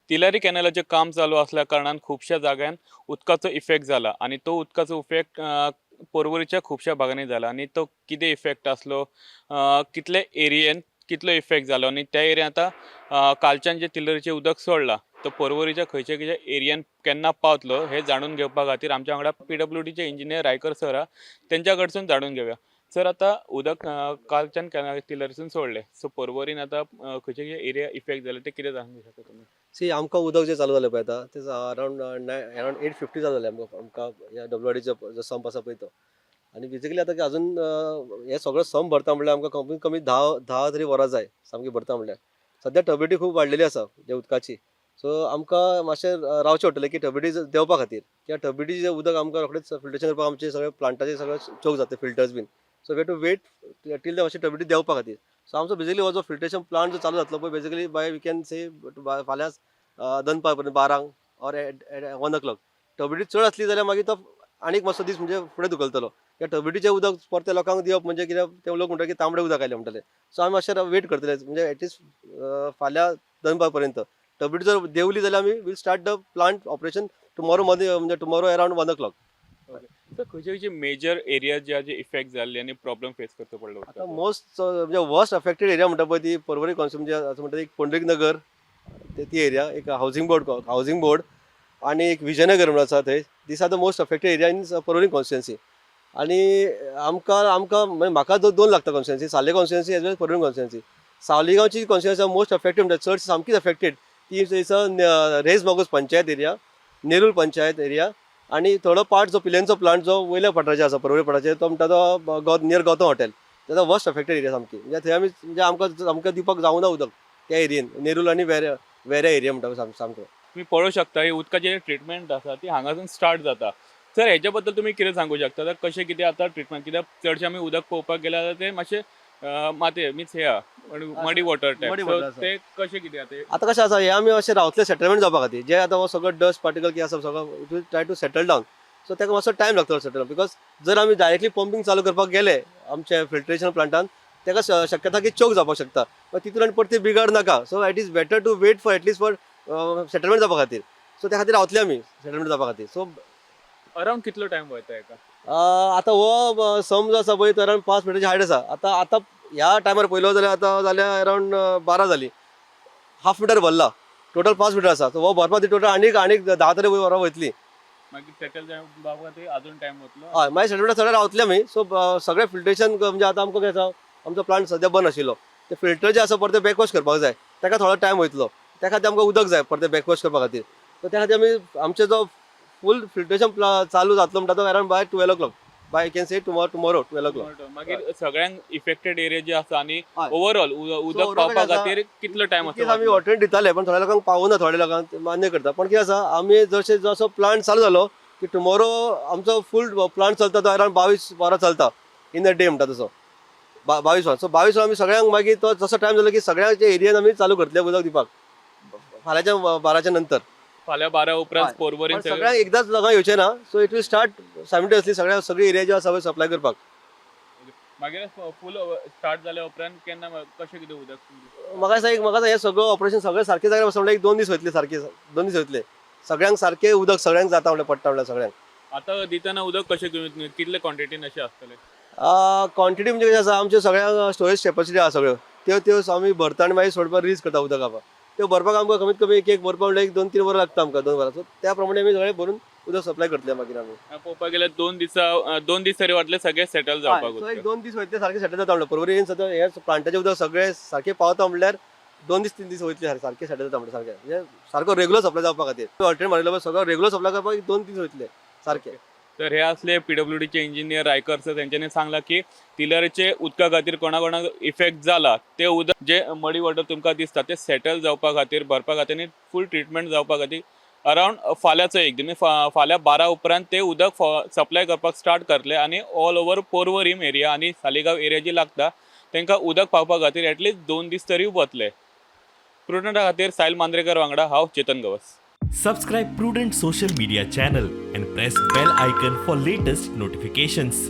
तिलारी कॅनलाचें काम चालू आसल्या कारणान खुबश्या जाग्यान उदकाचो इफेक्ट जाला आनी तो उदकाचो इफेक्ट पर्वरीच्या खुबश्या भागांनी जाला आनी तो कितें इफेक्ट आसलो, कितले एरियेन कितलो इफेक्ट जालो आनी त्या एरियान आतां कालच्यान जें तिलारीचें उदक सोडलां तो पर्वरीच्या खंयच्या खंयच्या एरियान केन्ना पावतलो हें जाणून घेवपा खातीर आमच्या वांगडा पीडब्ल्यूडीचे इंजिनियर रायकर सर आहा, तेंच्या कडसून जाणून घेवया. सर, आतां उदक कालच्यान कॅनल तिलारीसून सोडलें, सो पर्वरीन आतां खंयचे खंयचे एरिया इफेक्ट जाले ते कितें जाणून शकता तुमी? सी, आमकां उदक जें चालू जालें पळय आतां तें अरावंड अरावंड 8:50 चालू जालें आमकां. आमकां ह्या डब्ल्यू आर डीचो जो संप आसा पळय तो. आनी बेजिकली आतां अजून हें सगळें संप भरता म्हणल्यार आमकां कमीत कमी 10 तरी वरां जाय सामकी भरता म्हणल्यार. सद्या टर्बिडिटी खूब वाडलेली आसा जे उदकाची. सो आमकां मातशें रावचें पडटलें की टर्बिडिटी देंवपा खातीर, कित्याक टर्बिडिटीचें उदक आमकां रोखडेंच फिल्ट्रेशन करपाक आमचें सगळें प्लांटाचें सगळें चोक जाता, फिल्टर्स बीन. So we to wait till ते मातशें टर्बिडिटी देंवपा खातीर. सो आमचो बेजिकली हो जो फिल्ट्रेशन प्लांट जो चालू जातलो पळय, basically by we can say फाल्यां दनपार पर्यंत 12 or at 1 o'clock. Turbidity चड आसली जाल्यार मागीर तो आनीक मातसो दीस म्हणजे फुडें धुकलतलो, कित्याक टर्बिडिटीचें उदक परतें लोकांक दिवप म्हणजे कितें, ते लोक म्हणटा की तांबडें उदक आयलें म्हणटले. सो आमी मातशें वेट करतले, म्हणजे एटलिस्ट फाल्यां दनपार पर्यंत टर्बिडिटी जर देंवली जाल्यार आमी will start the plant operation tomorrow मदीं, म्हणजे tomorrow around 1 o'clock. Sir, खंयचे खंयचे मेजर एरिया जे जे इफेक्ट जाल्ले आनी प्रॉब्लम फेस करचो पडलो आतां उदकाचो? मोस्ट म्हणजे वर्स्ट अफेक्टेड एरिया म्हणटा पळय ती पर्वरी कॉन्स्टिट्युएन्सी, म्हणजे असं म्हणटा एक पुंडलीक नगर ती एरिया, एक हावसिंग बोर्ड आनी एक विजयनगर म्हणून आसा थंय. These are the most affected area in Porvorim constituency. आनी आमकां आमकां म्हणजे म्हाका दोन लागता constituency, Salim constituency as well Porvorim constituency. सालिगांवची constituency most affected म्हणटा, चड सामकीच अफेक्टेड ती is race Magos panchayat area, Nerul panchayat area आनी थोडो पार्ट जो पिलेंचो प्लांट जो वयल्या पठाराचेर आसा, पर्वरी पठाराचेर, तो म्हणटा तो नियर गौतम हॉटेल. तेजो वर्स्ट अफेक्टेड एरिया सामकी. म्हणजे थंय आमी म्हणजे आमकां आमकां दिवपाक जावना उदक त्या एरियेन, नेरूल आनी वेऱ्या वेऱ्या एरिया म्हणटा सामको. तुम्ही पळोवंक शकता, ही उदकाची ट्रिटमेंट आसा ती हांगासून स्टार्ट जाता. सर, हेच्या बद्दल तुमी कितें सांगू शकता? आतां कशें कितें आतां ट्रिटमेंट? कित्याक चडशें आमी उदक पळोवपाक गेल्यार जाल्यार तें मातशें मातये मिन्स हे मडी वॉटर मडी टायप. वॉटर आसा. ते कशें कितें आतां? आतां कशें आसा, हें आमी अशें रावतले सेटलमेंट जावपा खातीर. जे आतां हो सगळो डस्ट पार्टिकल कितें आसा सगळो, it will try to settle down. So ताका मातसो टायम लागतलो सेटल, because जर आमी डायरेक्टली पंपींग चालू करपाक गेले आमच्या फिल्ट्रेशन प्लांटान, ताका शक्यता की चोक जावपाक शकता. मागीर तितून आनी परती बिगाड नाका. So it is better to wait for at least for settlement जावपा खातीर. सो त्या खातीर रावतले आमी सेटलमेंट जावपा खातीर. सो अरावंड कितलो टायम वयता हेका? आतां हो सम जो आसा पळय तो अरावंड 5 मिटरची हायट आसा. आतां आतां ह्या टायमार पळयलो जाल्यार आतां जाल्यार अरावंड 12 जाली, हाफ मिटर भरला. टोटल 5 मिटर आसा. सो हो भरपा ती टोटल आनीक आनीक 10 तरी वरां वयतली. मागीर सेटल जावपा खातीर अजून टायम वतलो? हय, मागीर सेटलमेंट सगळें रावतले आमी. सो सगळें फिल्ट्रेशन म्हणजे आतां आमकां कितें आसा, आमचो प्लांट सद्या बंद आशिल्लो, ते फिल्टर जे आसा परते बॅकवॉश करपाक जाय, ताका थोडो टायम वयतलो. त्या खातीर आमकां उदक जाय परते बॅकवॉश करपा खातीर. सो त्या खातीर आमी आमचें जो फूल फिल्ट्रेशन चालू जातलो म्हणटा तो around by 12 o'clock, by can say tomorrow 12 o'clock. मागीर सगळ्यांक इफेक्टेड एरिया जे आसा आनी ओवरऑल उदक overall पावपा आसा, खातीर कितलो टायम इतकेच आमी ऑल्टरनेट दिताले, पण थोड्या लोकांक पावना, थोड्या लोकांक ते मान्य करता. पण कितें आसा, आमी जशें जसो प्लांट चालू जालो की टुमॉरो आमचो फूल प्लांट चलता तो अरावंड 22 वरां चलता इन अ डे म्हणटा तसो, 22 वरां. सो 22 वरां आमी सगळ्यांक मागीर तो जसो टायम जालो की सगळ्यांच्या एरियन आमी चालू करतले उदक दिवपाक फाल्यांच्या 12च्या नंतर. फाल्यां 12 उपरांत पर्वरीन पण सगळ्यांक एकदाच लोकांक येवचें ना. So it will start simultaneously सगळ्या सगळी एरिया जी आसा सप्लाय करपाक. मागीर फूल स्टार्ट जाल्या उपरांत केन्ना कशें कितें उदक? म्हाका दिसता एक, म्हाका दिसता हें सगळं ऑपरेशन सगळें सारकें जाल्यार म्हणल्यार एक दोन दीस वयतले, सारके 2 दीस वयतले. सगळ्यांक सारकें उदक सगळ्यांक जाता म्हणल्यार, पडटा म्हणल्यार सगळ्यांक. आतां दितना उदक कशें कितले क्वॉन्टिटीन अशें आसतलें? क्वॉन्टिटी म्हणजे कशें आसा, आमच्यो सगळ्यांक स्टोरेज कॅपॅसिटी आसा सगळ्यो, त्यो त्यो आमी भरता आनी मागीर सोडपाक रिलीज करता उदक. आतां त्यो भरपाक आमकां कमीत कमी एक एक भरपाक म्हणल्यार एक 2-3 वरां लागता आमकां, 2 वरां. सो त्या प्रमाणे आमी सगळें भरून उदक सप्लाय करतले मागीर आमी. पळोवपाक गेल्यार 2 दिसा, 2 दीस तरी वतले सगळे सेटल जावपाक सो एक उदक. 2 दीस वयतले, सारकें सेटल जाता म्हणल्यार. पर्वरी सद्या हे प्लांटाचें उदक सगळें सारकें पावता म्हणल्यार 2 दीस 3 दीस वयतले, सारकें सेटल जाता म्हणल्यार, सारकें म्हणजे सारको रेगुलर सप्लाय जावपा खातीर. ऑल्टरनेट मारिल्लो पळय, सगळो रेगुलर सप्लाय करपाक एक 2-3 दीस वयतले सारके. तर हे असले पीडब्ल्यूडीचे इंजिनियर रायकर सर, तेंच्यांनी सांगला की तिलारीचे उदका खातीर कोणा कोणाक इफेक्ट जाला, ते उदक जे मडी वॉटर तुमकां दिसता ते सेटल जावपा खातीर, भरपा खातीर आनी फूल ट्रिटमेंट जावपा खातीर अरावंड फाल्यांचो एक दीस, फाल्यां 12 उपरांत ते उदक सप्लाय करपाक स्टार्ट करतले आनी ऑल ओवर पोरवरीम एरिया आनी सालिगांव एरिया जी लागता तांकां उदक पावपा खातीर एटलिस्ट 2 दीस तरी वतले. प्रुडंटा खातीर साहिल मांद्रेकर वांगडा हांव Chetan Gawas. Subscribe Prudent social media channel and press bell icon for latest notifications.